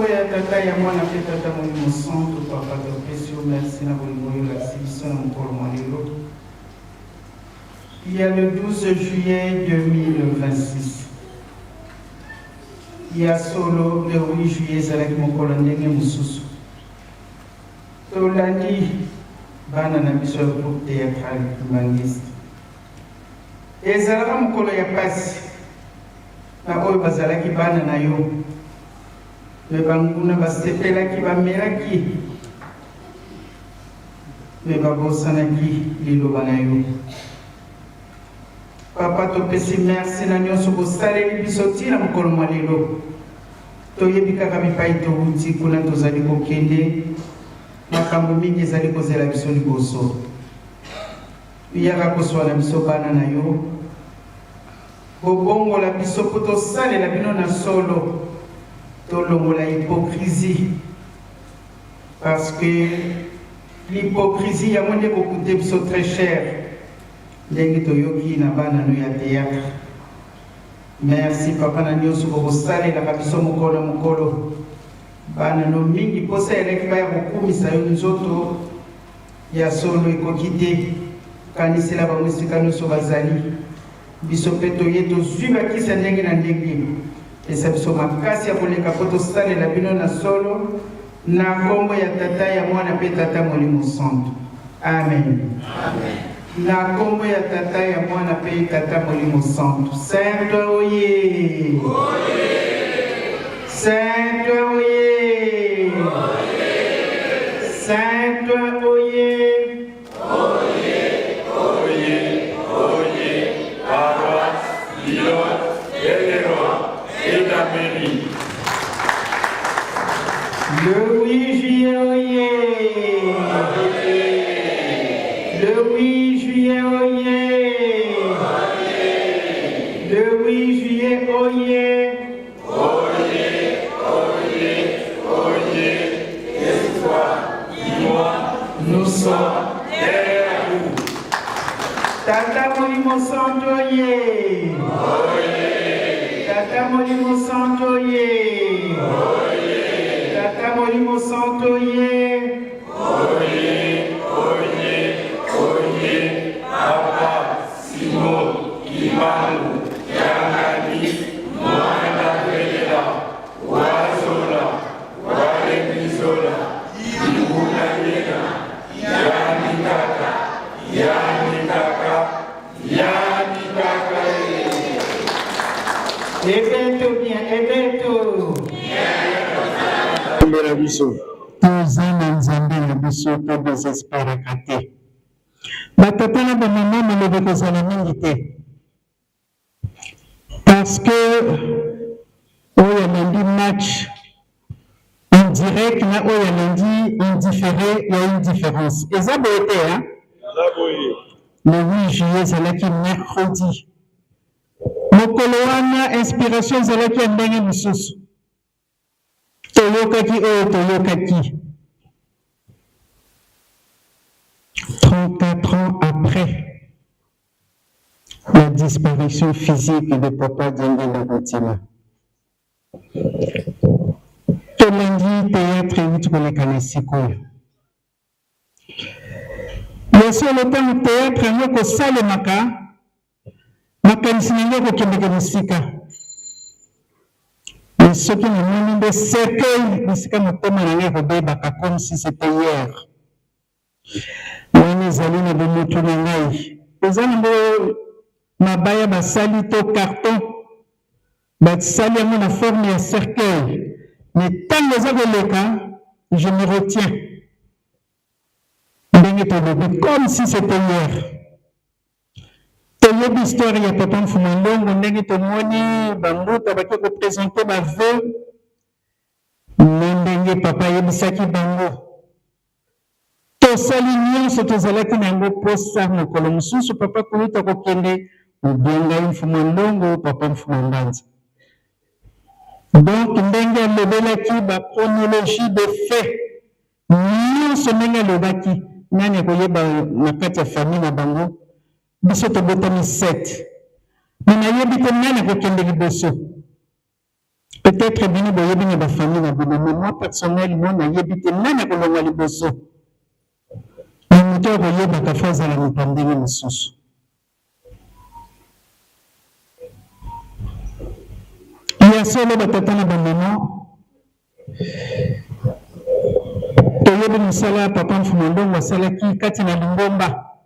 ya Tata, ya Mwana mpe Tata Molimo Santu, Papa, topesi yo merci na bolingo oyo olakisi biso na mokolo mwa lelo ya le 12 juillet 2026. Ya solo, le 8 juillet ezalaki mokolo ya ndenge mosusu. Tolandi bana na biso ya groupe theatral Kimbanguiste. Ezalaka mokolo ya pasi na oyo bazalaki bana na yo, mais banguna basepelaki, bamelaki, mais babosanaki liloba na yo. Papa, topesi merci na nionso bosaleli biso ti na mokolo mwa lelo. Toyebi kaka bipai towuti, kuna tozali kokende, makambo mingi ezali kozela biso liboso. Yaka koswa na biso bana na yo, bobongola biso mpo tosalela bino na solo, tolongola hypocrisie parce que l'hypocrisie yango nde ekokute biso très cher ndenge toyoki na bana no ya theatre. Merci papa na nionso bokosalelaka biso mokolo na mokolo. Bana no mingi posa elaki baya kokumisa yo nzoto Ya solo ekoki te. Kanisela bango esika nionso bazali. Biso pe toye tozui ba kisi ya ndenge na ndenge. Pesa biso makasi ya koleka po tosalela bino na solo na kombo ya Tata, ya Mwana pe Tata Molimo Santu. Amen. Na kombo ya Tata, ya Mwana pe Tata Molimo Santu. Saint oye! Saint oye! Saint oye! Oye, oye, oye, paroisse, pilote, Elewa et la mairie. Le 8 juillet oye! Le 8 juillet oye! Le 8 juillet oye! Oye, oye, oye, espoir, dis-moi, nous sommes derrière vous. Tata Molimo Santu oye! Tata Molimo Santu oye! Tata Molimo Santu oye! Oye, oye, oye, Papa Simon Kimbangu Kiangani Mwana Velela Wazola Walemizola Ibuna Yena Yani Kaka Yani Kaka Yani Kaka. Ebeto bien, ebeto. Nzambe na biso. Toza na Nzambe na biso, to desesperaka te. Ba tata na ba mama maloba ekozala mingi te parce que oyo alandi match en direct na oyo alandi en differe ya une différence eza boye te hein? Le 8 juillet ezalaki mercredi mokolo wana inspiration ezalaki ya ndenge mosusu Toyokaki oyo toyokaki. 34 ans après la disparition physique de Papa Diangienda Kuntima, tolandi theatre ewuti koleka na esika oyo. Ya solo, ntango theatre yango ekosalemaka, makanisi na ngai ekokendeke mosika. Mais soki namoni nde cercueil bisika motema na ngai ekobebaka comme si c'etait hier. Wana ezali na bomoto na ngai. Eza nango mabaya basali to carton basali yango na forme ya cercueil mais tango eza koleka je me retiens ndenge tolobi comme si c'etait hier. Toyebi histoire ya papa Mfuma Ndongo ndenge tomoni ba mbuta bake ko presenter ba vœux na ndenge papa ayebisaki bango. Tosali nionso tozalaki na yango posa mokolo mosusu papa kulutu akokende ou bien ngai Mfuma Ndongo ou papa Mfuma Mbanza. Donc ndenge alobelaki ba chronologie des faits nionso ndenge alobaki nani akoyeba na kati ya famille na bango biso tobotami 7 mais nayebi te nani akokende liboso. Peut-etre bino boyebi na ba famille na bino mais moi personnellement nayebi te nani akolongwa liboso. Mais moto oyo akoyebaka faut azala moto ya ndenge mosusu. Ya solo ba tata na ba maman toyebi mosala ya papa Mfuma Ndongo asalaki kati na lingomba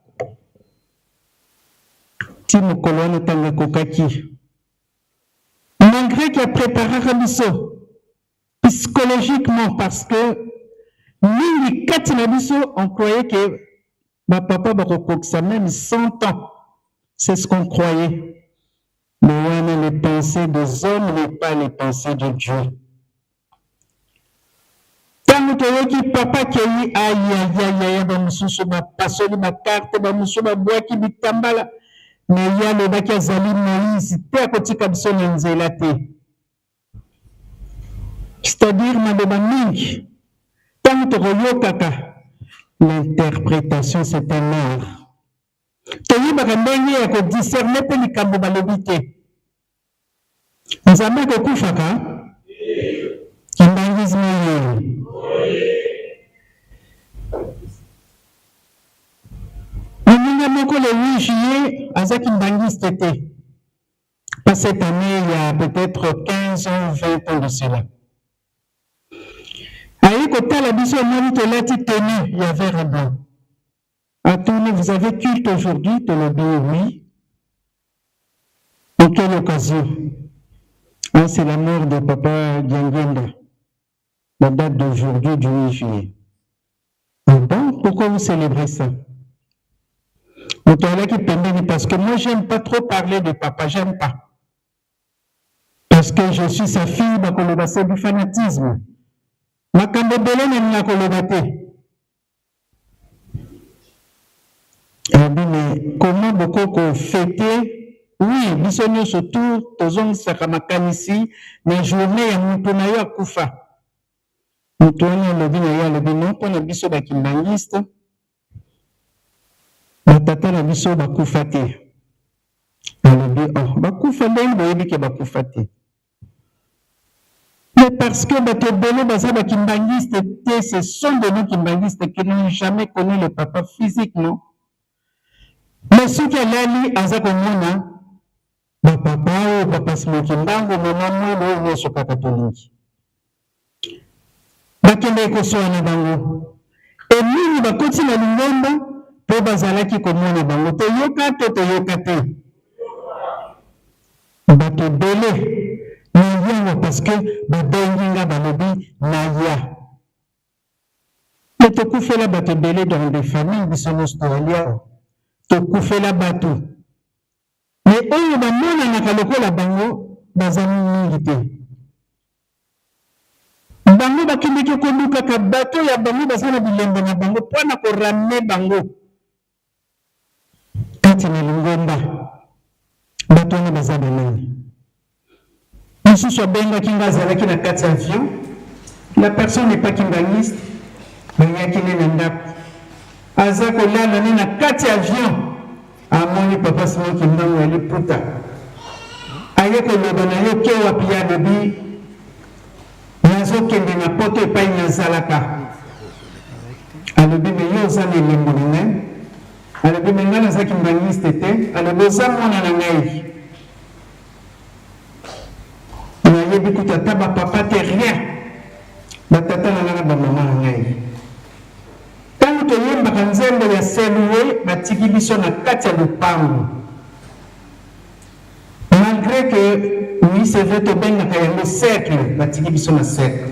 ti mokolo wana ntango ekokaki. Malgre que a preparaka biso psychologiquement parce que mingi kati na biso on croyait que ba papa bakokokisa meme 100 ans, c'est ce qu'on croyait, mais wana les pensees des hommes n'est pas les pensees de Dieu. Tango toyoki papa akeyi ayayayaya ba mosusu ba pasoli ba carte ba mosusu ba bwaki bitambala mais ye alobaki azali Moïse te akotika biso na nzela te c'est à dire maloba mingi tango tokoyokaka l'interpretation c'est un art toyebaka ndenge ya ko discerner pe likambo balobi te. Nzambe akokufaka? Kimbanguisme ye. Moninga moko le 8 juillet aza kimbanguiste te. Pas cette année, il y a peut-être 15 ans, 20 ans de cela. Aye kotala biso amoni tolati tenue ya vert et blanc. Atuni, vous avez culte aujourd'hui? Tolobi oui. En quelle occasion? Ah, c'est la mort de papa Diangienda, la date d'aujourd'hui du 8 juillet. Ah bon, pourquoi vous célébrez ça? Moto alaki pembeni parce que moi j'aime pas trop parler de papa, j'aime pas. Parce que je suis sa fille, bakoloba c'est du fanatisme. Makambo ebele nalinga koloba te. Alobi mais comment boko ko feter oui biso nioso tout tozongisaka makanisi na journee ya mutu na yo akufa mutu wana alobi na ye alobi non pona biso ba kimbanguiste ba tata na biso bakufa te alobi oh bakufa ndenge boyebi ke bakufa te Mais parce que bato ebele baza ba kimbanguiste te, ce sont des non kimbanguiste qui n'ont jamais connu le papa physiquement. Mais soki alali aza komona ba papa oyo papa Simon Kimbangu, mama Mwelo oyo nyonso kaka tolingi. Bakendeki kosola na bango. Et mingi bakoti na lingomba po bazalaki komona bango. Toyoka to toyoka te? Bato ebele naye awa parce que babengi nga balobi naya. Mais tokufela bato ebele dans des familles biso nionso tozali awa tokufela bato mais oyo bamonanaka lokola bango baza mingi te. Bango bakendeke kolukaka bato ya bango baza na bilembo na bango mpo na ko ramener bango Kati na lingomba, bato wana baza banani? Mosusu abengaki nga azalaki na kati ya avion, la personne n'est pas kimbanguiste, bayaki ne na ndako, aza kolala ne na kati ya avion, amoni papa Simon Kimbangu ya liputa, aye koloba na yo ke wapi ye alobi nazokende na poto epai nazalaka. Alobi mais yo oza na elembo na ngai. Alobi mais ngai naza kimbanguiste te. Alobi oza mwana na ngai. Nayebi kutu ata ba papa te rien. Ba tata na ngai na ba mama na ngai. Tango toyembaka nzembo ya Selue batiki biso na kati ya lopango. Malgre que oui c'est vrai tobengaka yango cercle, batiki biso na cercle.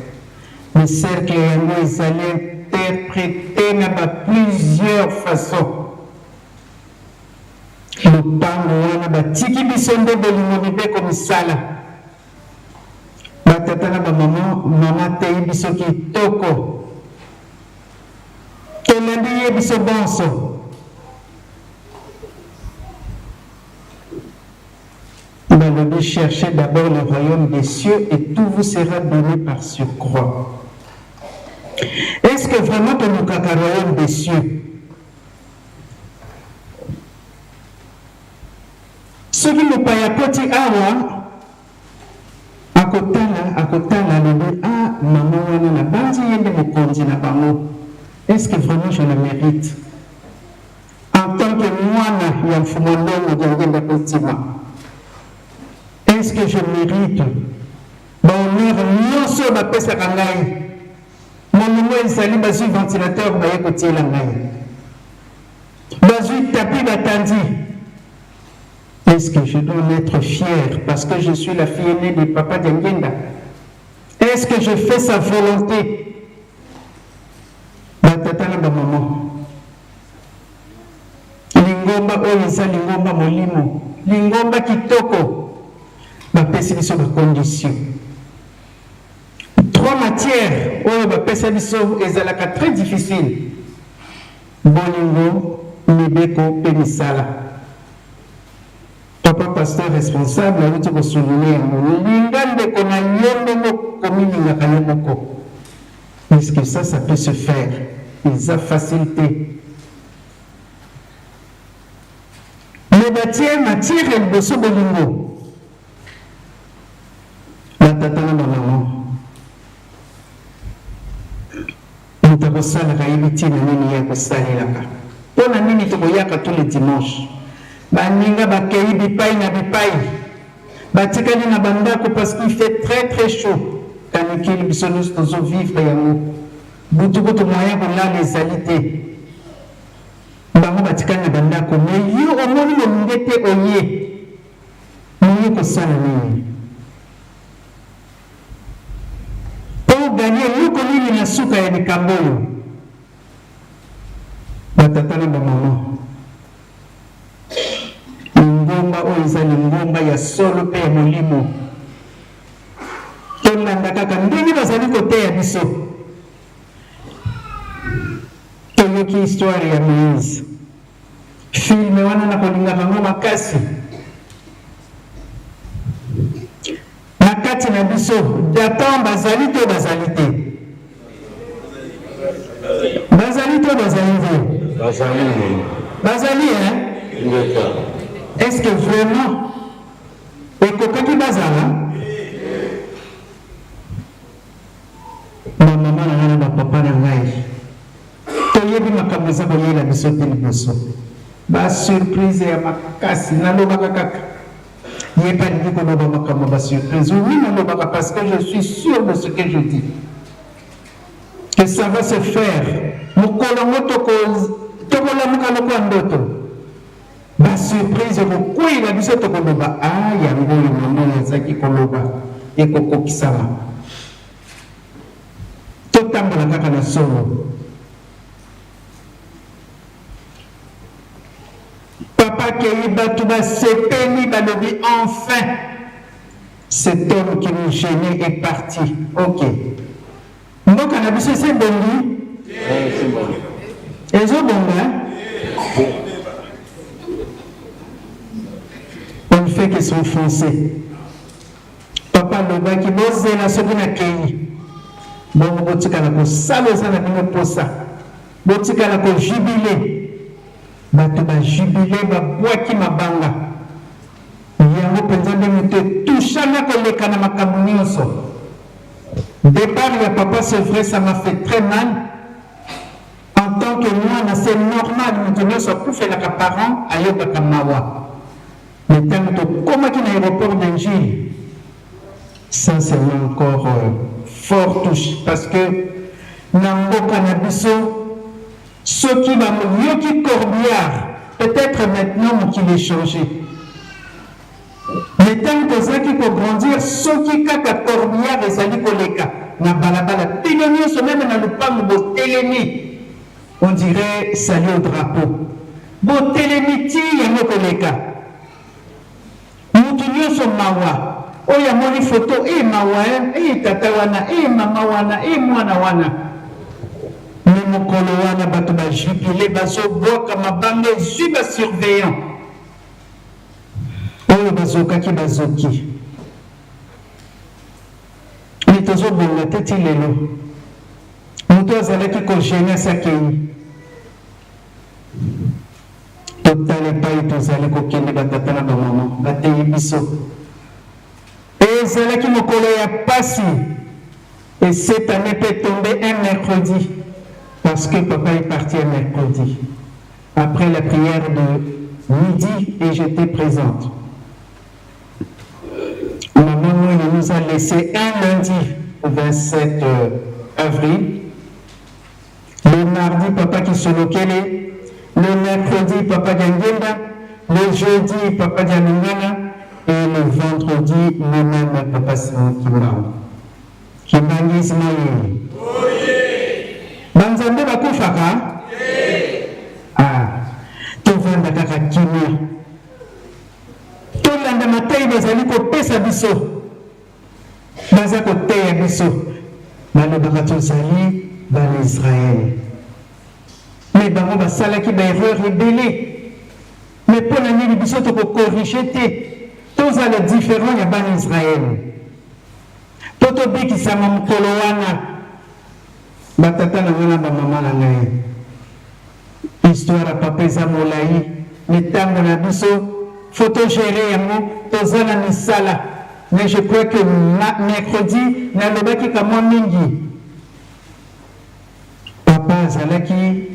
Mais cercle yango ezali interprete na ba plusieurs façons. Lopango wana batiki biso nde bolingo mibeko misala. Ba tata na ba maman, mama ateyi biso kitoko. Tolandi ye biso bonso. Balobi cherchez d'abord le royaume des cieux et tout vous sera donne par surcroit. Est ce que vraiment tolukaka royaume des cieux? Soki mopaya akoti awa akotala. akotala alobi ah maman wana nabanzi ye nde mokonzi na bango est ce que vraiment je le merite en tant que mwana ya Mfumu Ndongo Diangienda Kuntima est ce que je merite ba honneur nionso oyo bapesaka ngai molongo ezali bazui ventilateur baye kotiela ngai bazui tapis batandi. Est-ce que je dois en etre fière parce que je suis la fille ainee de papa Diangienda? Est-ce que je fais sa volonte? Ba tata na ba maman, lingomba oyo eza lingomba molimo, lingomba kitoko, bapesi biso ba conditions. Trois matières oyo bapesa biso ezalaka très difficile, bolingo, mibeko mpe misala. Papa pasteur responsable awuti ko souligner yango, linga ndeko na yo ndenge okomilingaka yo moko. Est-ce que ça, ça peut se faire? Eza facile te. Mais batie matière ya liboso bolingo. Ba tata na ba maman, moto akosalaka ayebi ntina nini ye akosalelaka. Mpo na nini tokoyaka tous les dimanches? Baninga bakeyi bipai na bipai, batikali na ba ndako parce qu'il fait très très chaud. Canicule biso nionso tozo vivre yango. Butu kutu moyen ya kolala ezali te. Bango batikali na ba ndako mais yo omoni molunge te oye. Oye kosala nini? Po o gagner eloko nini na suka ya likambo oyo? Ba tata na ba maman, lingomba oyo eza lingomba ya solo pe ya molimo. Tolanda kaka ndenge bazali koteya biso. Toyoki histoire ya Moïse. Film wana nakolingaka yango makasi. Na kati na biso Datan bazali to bazali te? Bazali to bazali te? Bazali. Bazali hein? Est-ce que vraiment ekokaki bazala? Ba mama na ngai na ba papa na ngai toyebi makambo eza koyela biso te liboso ba surprise ya makasi nalobaka kaka ye mpe alingi koloba makambo ya ba surprise oui nalobaka parce que je suis sûr de ce que je dis que ça va se faire mokolo yango tokolamuka lokola ndoto ba surprise ekokweyela biso tokoloba a ah, yango oyo mama oyo azalaki koloba ekokokisama Totambola kaka na solo. Papa akeyi batu basepeli balobi enfin cet homme qui nous genait est parti. Ok. Mboka na biso esi ebongi? Ezobonga? On ne fait que s'enfoncer. Papa alobaki bozela soki nakeyi bongo botikala kosala eza na bino posa botikala ko jubile bato ba jubile babwaki mabanga yango mpenza nde moto etushana koleka na makambo nyonso départ ya papa c'est vrai ça m'a fait très mal en tant que mwana c'est normal moto nyonso akufelaka parent ayokaka mawa Mais tango tokomaki na aeroport de Ndjili, ça c'est encore euh, fort touche parce que na mboka na biso soki bayoki corbillard peut-être maintenant mokili echange mais ntango tozalaki kograndir soki kaka corbillard ezali koleka na balabala bino nyonso meme na lopango botelemi On dirait salut au drapeau. Botelemi ti yango ekoleka. Mutu nionso mawa. Oyo amoni photo eh mawa hein, eh tata wana, eh mama wana, eh mwana wana. Mais mokolo wana bato ba jubiler bazobwaka mabanga ezwi ba surveillants. Oyo bazokaki bazoki. Mais tozobonga te ti lelo. Moto azalaki ko gene asi akeyi. Totala epai tozali kokende ba tata na ba maman bateyi biso. Ezalaki mokolo ya pasi et cette annee pe tombe un mercredi parce que papa est parti un mercredi après la prière de midi et j'etais presente. Maman Mwene nous a laissé un lundi 27 avril. Le mardi papa Kisolokele, le mercredi papa Diangienda, le jeudi papa Dialungana et le vendredi lui-même papa Simon Kimbangu. Kimbanguisme ye. Ba nzambe bakufaka? Ah, tovanda kaka kimia. Tolanda mateyi bazali kopesa biso. Baza koteya biso. Balobaka tozali bana Israël. Mais bango basalaki ba erreur ebele. Mais pona nini biso toko corriger te? Tozala different ya bana Israël. Po tobikisama mokolo wana. Ba tata na ngai na ba mama na ngai. Histoire ya papa eza molayi mais tango na biso faut to gerer yango toza na misala mais je crois que mercredi nalobaki ka mwa mingi papa azalaki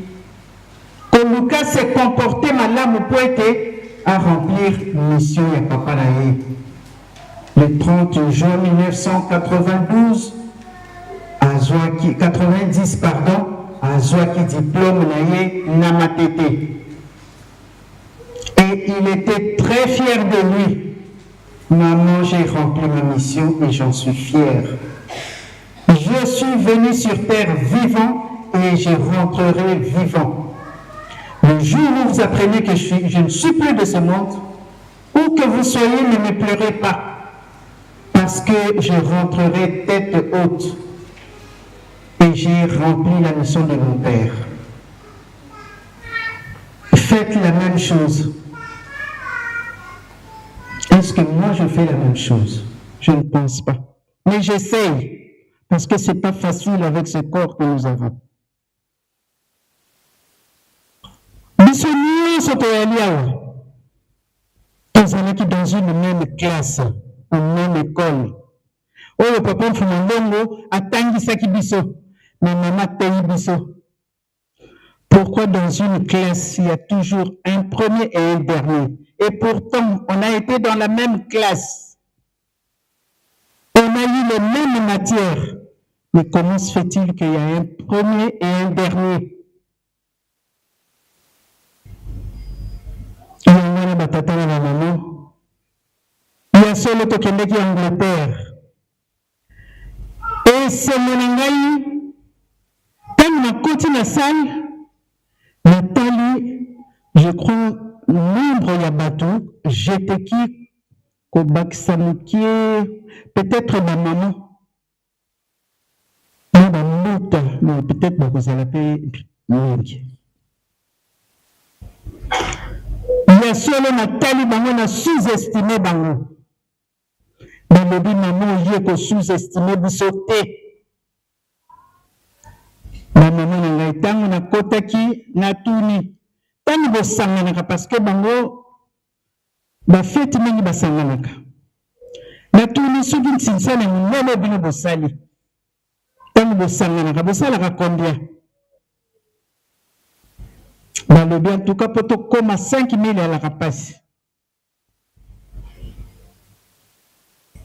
koluka se comporter malamu po ete a remplir mission ya papa na ye le 30 juin 1992 azwaki 90 pardon azwaki diplome na ye na Matete et il était très fier de lui maman j'ai rempli ma mission et j'en suis fier je suis venu sur terre vivant et je rentrerai vivant le jour où vous apprenez que je ne suis plus de ce monde où que vous soyez ne me pleurez pas parce que je rentrerai tête haute et j'ai rempli la mission de mon père. Faites la même chose. Est-ce que moi je fais la même chose? Je ne pense pas. Mais j'essaye, parce que c'est pas facile avec ce corps que nous avons. Biso nyonso toyali awa tozalaki dans une même classe ou même école oyo papa Mfuma Ndongo atangisaki biso, mais mama ateyi biso. Pourquoi dans une classe il y a toujours un premier et un dernier? Et pourtant on a été dans la même classe, on a eu les mêmes matières, mais comment se fait-il qu'il y a un premier et un dernier? Yango wana batata na bamama ya solo tokendeki Angleterre. Esengo na ngai ntango nakoti na salle, natali je crois nombre ya bato, jeteki kobakisa mokie peut-être bamama na bambuta, mais peut-être bakozala mpe mingi. Ya solo natali bango na sous-estime bango. Balobi mama oye ko sous-estime biso te. Ba mama na ngai tango nakotaki natuni tango bosanganaka parce que bango ba fete mingi basanganaka. Natuni soki nsinsana monene bino bosali tango bosanganaka bosalaka combien? Balobi en tout cas po tokoma 5000 elaka pasi.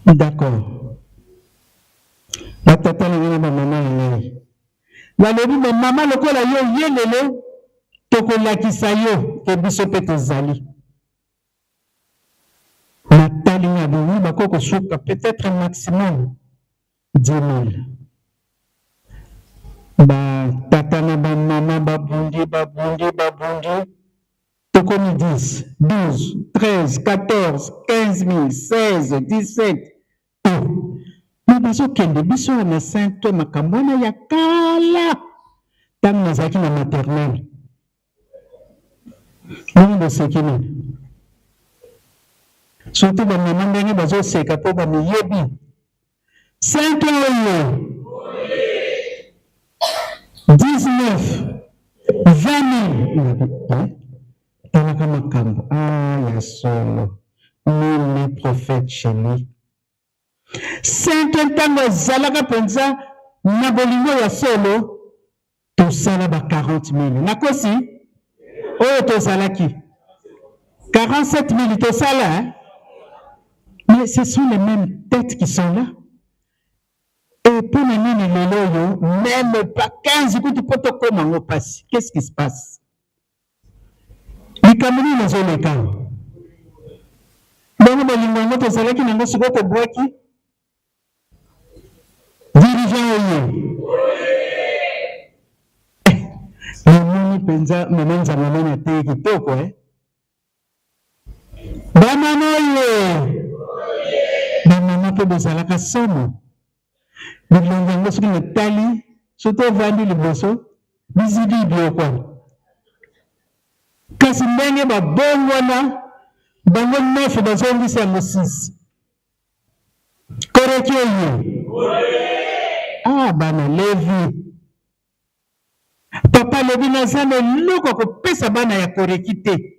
D'accord. Ba tata na ngai na ba mama na ngai balobi mais mama lokola yo ye lelo tokolakisa yo ke biso pe tozali. Natali nga bi oui bakoki kosuka peut-être maximum 10 000. Ba tata na ba mama babundi babundi babundi tokomi 10, 12, 13, 14, 15 000, 16, 17 oh. Mais bazokende biso wana na saint makambo wana ya kala ntango nazalaki na maternelle. Bongo boseki nini? Surtout bamama ndenge bazoseka mpo bamiyebi. Saint oyo 19 20 000 talaka makambo ah ya solo. Nul n'est prophète chez lui. Sainte ntango azalaka mpenza na bolingo ya solo, tosala ba 40 000. Nakosi? Oyo tozalaki 47 000 tosala, hein? Mais ce sont les mêmes têtes qui sont là. Et mpo na nini lelo oyo même pas 15 kutu mpo tokóma yango mpasi? Qu'est-ce qui se passe? Likambo nini ezoleka? Bongo bolingo yango tozalaki nango, sikoyo tobwaki dirigeant oyo. Namoni mpenza mama Nzambe mani ateye kitoko, eh? Bamama oyo, bamama mpe bozalaka somo. Bilongi yango soki natali, soki ovandi liboso bizidi biloko, kasi ndenge babongwana bango neuf, bazongisa yango 6. Koreki oyo, ah, bana Levi, papa alobi naza na eloko ya kopesa bana ya Koreki te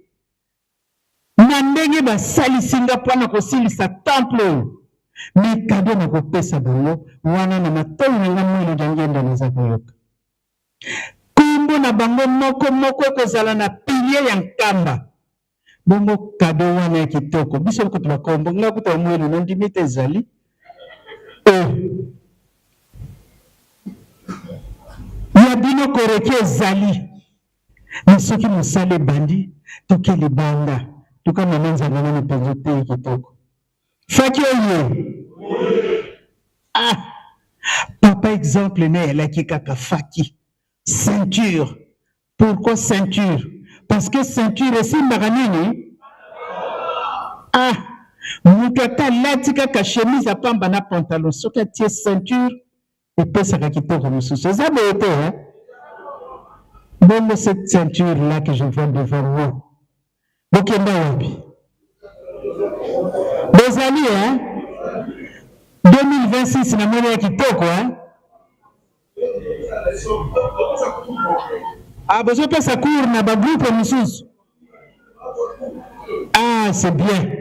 na ndenge basalisi nga mpona kosilisa temple oyo, mais cadeau na kopesa bango wana na matoi na nga mwelo Diangenda, naza koyoka nkombo na bango moko moko ekozala na pilier ya Nkamba. Bongo cadeau wana ya kitoko, biso kutu bakombo nga kutu bamwelu nandimi te ezali e ya bino. Koreki ezali, mais soki mosala ebandi, toke libanda. Tuka mama Nzambe nani mpenza oteyi kitoko. Faki oye, ah, papa, exemple na eyalaki kaka faki ceinture. Pourquoi ceinture? Parce que ceinture esimbaka nini? Ah, moto ata alati kaka chemise ya pamba na pantalon, soki atie ceinture epesaka kitoko mosusu. Eza boye te, hein? Bongo cette ceinture là que je vois devant moi, bokenda wapi? Bozali, hein? 2026 namoni ya kitoko, hein? Ah, bozopesa cours na bagroupe mosusu. Ah, c'est bien,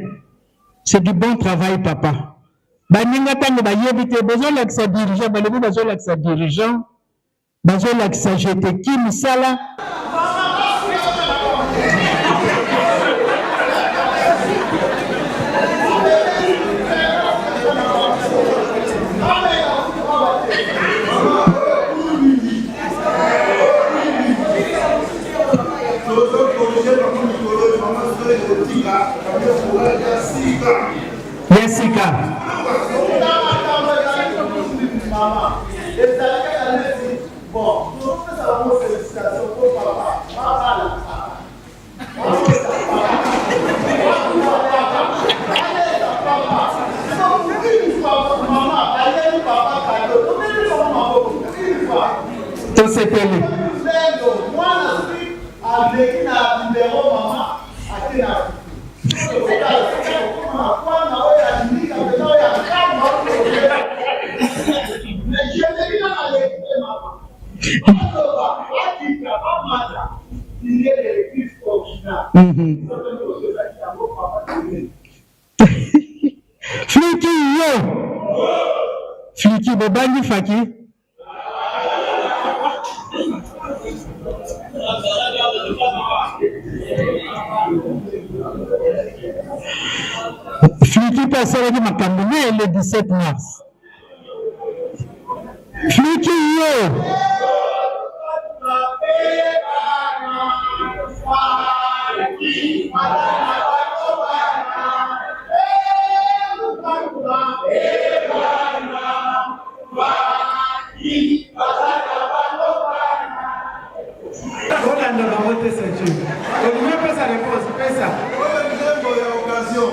c'est du bon travail, papa. Baninga ntango bayebi te, bozolakisa dirigeant, balobi bazolakisa dirigeant, bazolakisa jeteki mosala. Ya sika. Ezali kaka neti bon, tozopesa bango félicitation po papa babala, papa papa une fois mama ayeli papa cadeau, tobeti bango maboko une fois. Tosepeli. Lelo mwana soki ameki na bibero, mama ake na mwana oyo alingika mpenza oyo akamba, mais na aleki te, mama aloba akita bamata pilier de l'église original. Yango papa. Fliki yo, fliki bobangi faki. Fliki mpe asalaki makambo ne le 17 mars. Fliki yo. Olanda bango te. Ceinture, olingi opesa réponse, pesa. Oyo nzembo ya occasion,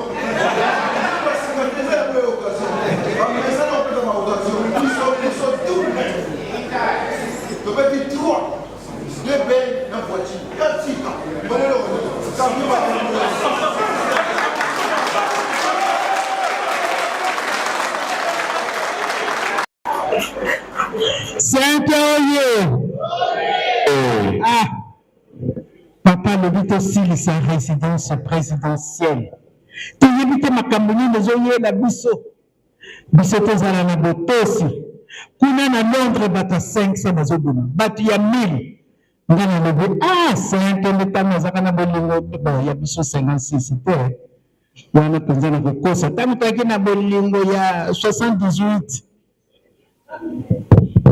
basika eza yango ya occasion, bamesana opesa ba occasion. Biso biso tout tobeti 3 deux ben na voiture ya sika balelo camion. Sainte oye. Ah, papa alobi tosilisa résidence présidentielle. Toyebi te makambo nini ezoyela biso. Biso tozala na botosi. Kuna na Londres bato ya 500 bazobima, bato ya 1000. Nga nalobi ah saint nde ntango azaka na bolingo bon ya biso 56 te wana mpenza na kokosa ntango toyaki na bolingo ya 78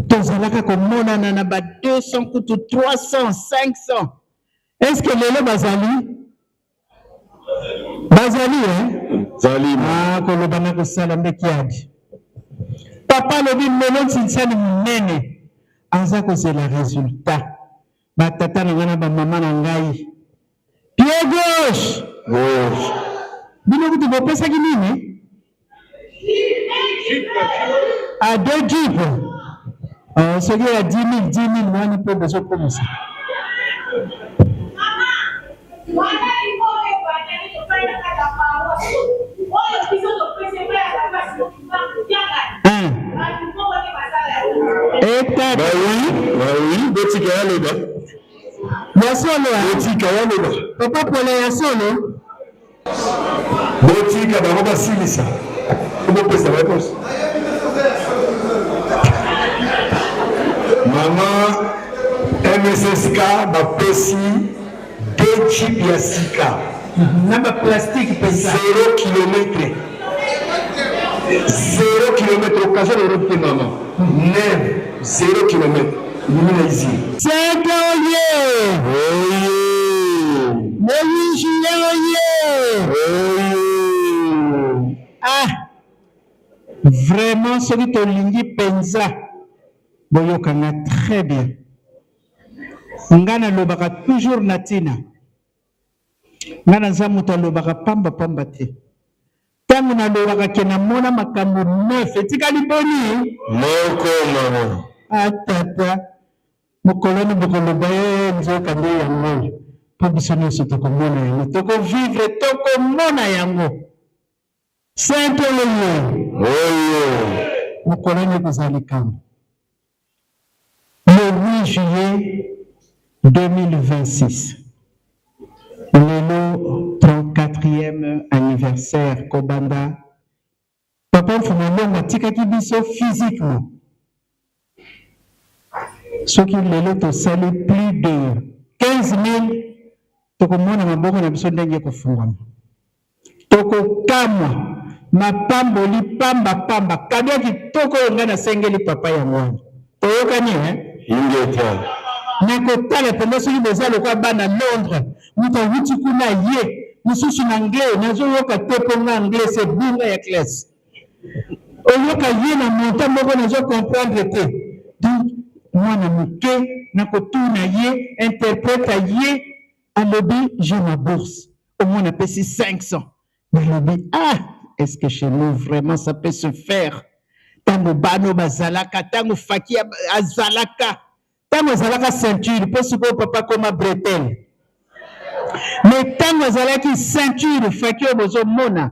tozalaka komonana na ba 200 kutu 300 500 est ce que lelo bazali bazali eh? Zali. Ah, koloba na kosala nde kiadi. Papa alobi lelo nsinsani monene aza kozela resultat. Batata na ngai na bamama na ngai, pied gauche Gauche. Bino kutu bopesaki nini? A deux jeep. Soki ya 10 000, 10 000 wana mpe bozokomisa. Eta. Bah oui, bah oui, botika ya loba. Ya solo. Botika ya loba. Papa Pole ya solo. Botika bango basilisa. Bopesa réponse. Mama MSSK bapesi deux jeep ya sika. Na ba plastique mpenza. 0 kilomètre. 0 kilomètre occasion na te mama. Neuf 0 kilomètre. Ebimi na usine. Cinq oye! Oye! Le 8 juillet oye! Oye! Ah! Vraiment soki tolingi mpenza boyokanga très bien. Nga nalobaka toujours na ntina. Nga naza moto alobaka pamba pamba te. Ntango nalobaka ke namona makambo neuf etikali boni? Moko mama. Ah tata, mokolo wana bokoloba ye nzoka nde yango oyo. Mpo biso nyonso tokomona yango, tokovivre, tokomona yango. Saint oye! Oye! Mokolo wana ekozala likambo. Le 8 juillet 2026, lelo 34e anniversaire kobanda Papa Mfumu Longo atikaki biso physiquement. Soki lelo tosali plus de 15 000, tokomona maboko na biso ndenge ekofungwama. Tokokamwa mapamboli pamba pamba. Kado ya kitoko oyo ngai nasengeli papa yango wana. Toyokani eh? Ingeta. Nakotala mpenza soki boza lokola bana Londres, moto awuti kuna ye mosusu na anglais nazoyoka te mpo nga anglais se bunga ya classe. Oyoka ye na montant moko nazo comprendre te. Donc mwana moke nakotuna ye interprète ye alobi j'ai ma bourse. Omona apesi 500. Nalobi ah est-ce que chez nous vraiment ça peut se faire? Tango bano bazalaka, tango Faki azalaka, tango azalaka ceinture mpo sikoyo papa koma bretelle. Mais tango azalaki ceinture Faki oyo bozomona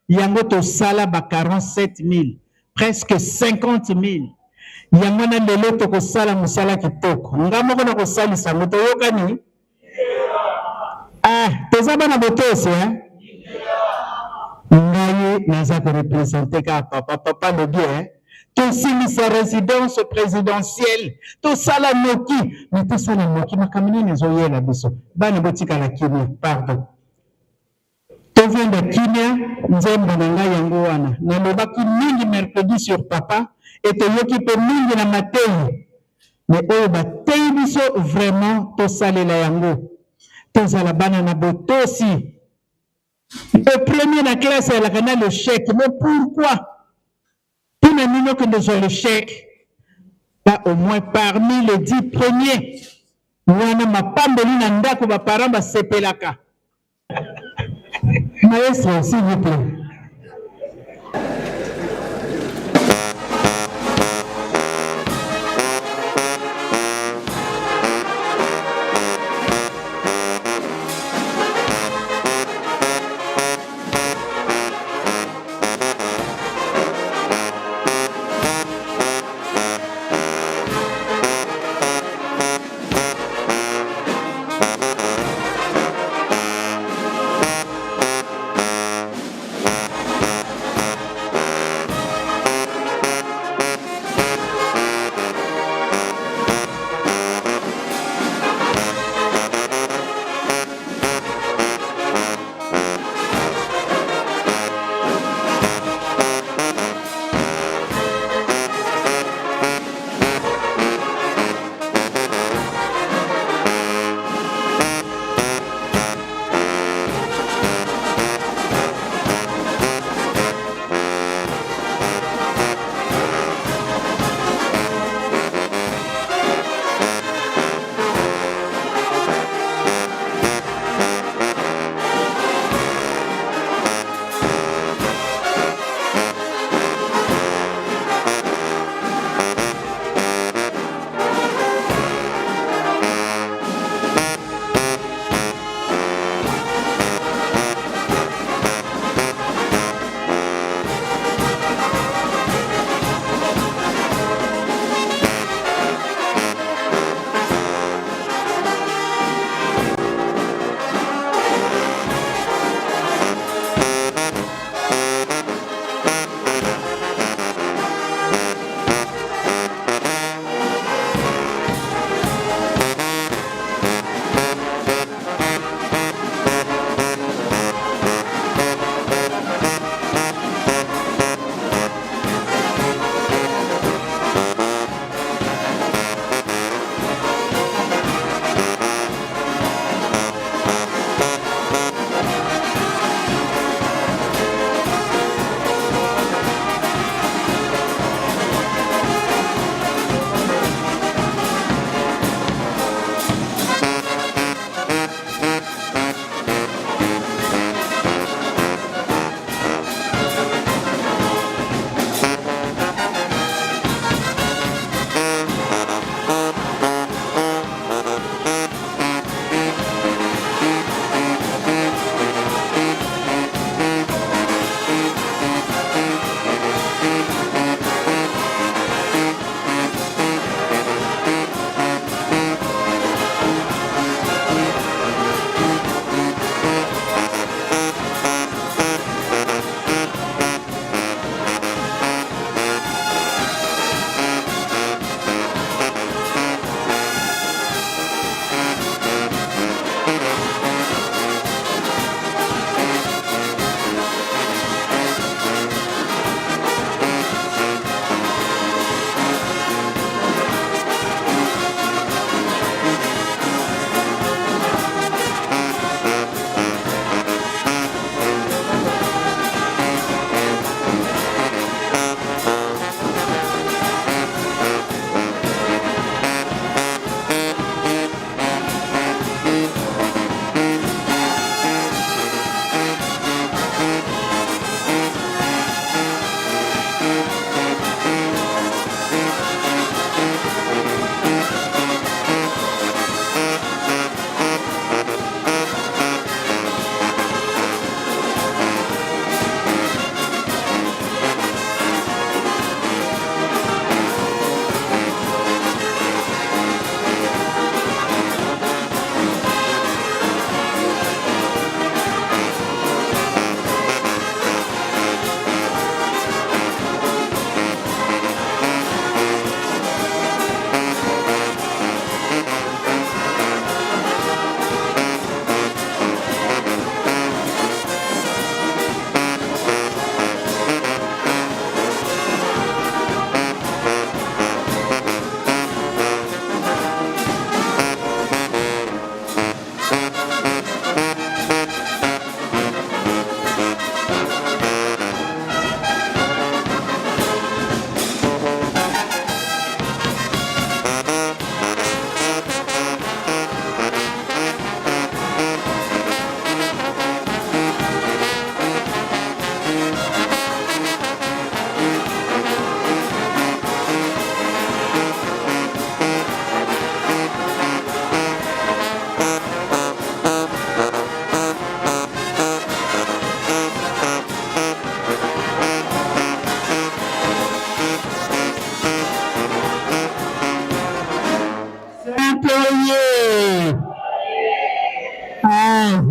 yango tosala ba 47 000 presque 50 000. Yango wana lelo tokosala mosala kitoko. Nga moko nakosalisa yango, toyokani? Ah, toza bana botosi hein? Ngai naza korepresente kaka papa. Papa alobi hein? Tosilisa résidence présidentielle, tosala noki, mais tosala noki makambo nini ezoyela biso? Bana botikala kimia, pardon. Tovanda kimia, nzembo na ngai yango wana. Nalobaki mingi mercredi sur papa et toyoki pe mingi na mateyi. Mais oyo bateyi biso vraiment tosalela yango. Tozala bana na botosi. Le premier na classe alaka na le chèque. Mais pourquoi? Pona nini okende ozwa le chèque? Pas au moins parmi les 10 premiers. Wana mapamboli na ndako ba parents basepelaka. Maestro, s'il vous plaît.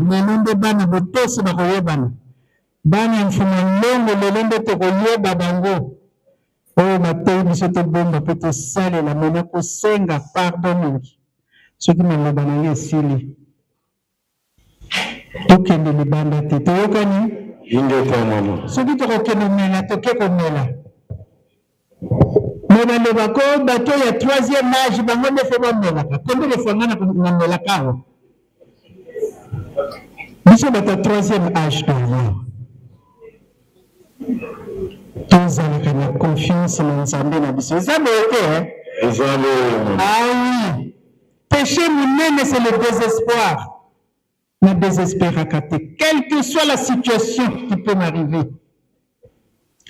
Lelo nde bana botosi bakoyebana. Bana ya Mfumu Longo lelo nde tokoyeba bango. Oyo bateyi biso tobomba mpe tosalela me nakosenga pardon mingi soki maloba na ngai esili. Tokende libanda te, toyokani? Ingeta mama. Soki tokokende komela, toke komela. Me baloba ko bato ya troisième âge bango nde fo bamelaka. Combien de fois nga namelaka awa? Biso bato ya troisième âge toya. Tozalaka na confiance na Nzambe na biso. Eza boye te, hein? Eza boye mama. Ah oui. Péché monene, c'est le désespoir. Na désespéraka te. Quelle que soit la situation qui peut m'arriver,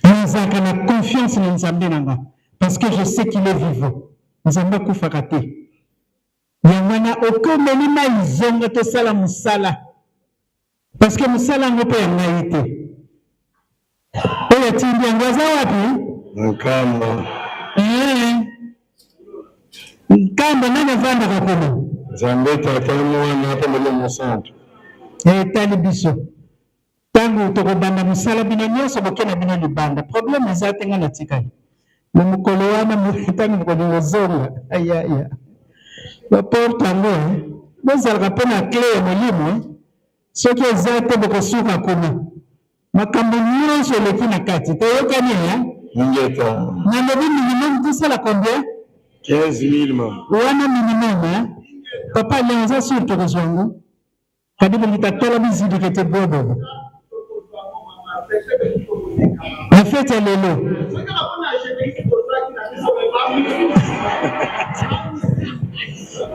nazalaka na confiance na Nzambe na nga parce que je sais qu'il est vivant. Nzambe akufaka te. Yango wana oki omeli mai zonga tosala mosala parce que mosala yango mpe ya ngai te. Oyo atindi yango aza wapi? Nkamba. Nkamba nani avandaka kuna? Nzambe Tata, Mwana mpe Molimo Mosantu. Etali biso. Ntango tokobanda mosala bino nyonso boke na bino libanda, problème eza te, nga natikali. Na mokolo wana ntango bokolinga ozonga, ayaya baporte yango bozalaka mpe na clé ya molimo. Soki eza te bokosuka kuna. Makambo nyonso eleki na kati. Toyokani, eh? Ingeta. Nalobi minimum tosala combien? 15 000 mama. Wana minimum, eh? Papa Alain oza sûr tokozwa yango? Kadi bongita tola bizidike te bobobo. Na fete ya lelo.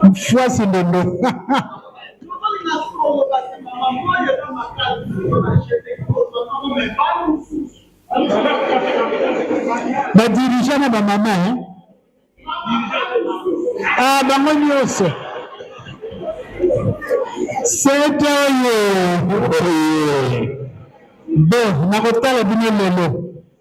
Mfwasi ndondo. Ba dirigeant na bamama, eh? Ah, bango nyonso sete oyo bon nakotala bino lelo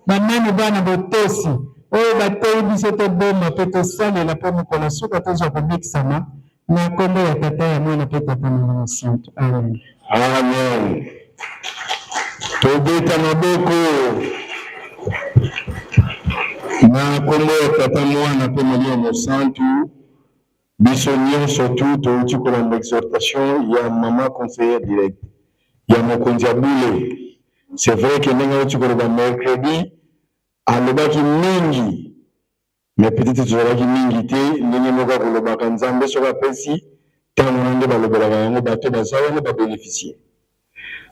banani bana botosi oyo bateyi biso tobomba mpe tosalela mpo mokolo suka tozwa kobikisama na nkombo ya Tata, ya Mwana mpe Tata Molimo Mosantu. Amen. Amen. Tobeta maboko na nkombo ya Tata, Mwana mpe Molimo Mosantu. Biso nyonso tu touti kolanda exhortation ya mama conseillère direct ya mokonzi ya bule. C'est vrai ke ndenge auti koloba mercredi, alobaki mingi, mais peut-être tozalaki mingi te. Ndenge moko akolobaka, Nzambe soki apesi ntango wana nde balobelaka yango, bato baza wana babénéficie.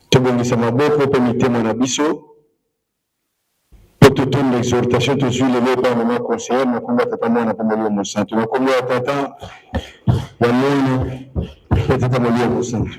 Tobongisa maboko mpe mitema na biso mpo totonda exhortation tozwi lelo epai mama conseillère na nkombo ya Tata, Mwana mpe Molimo Mosantu. Na nkombo ya Tata, ya Mwana mpe Tata Molimo Mosantu.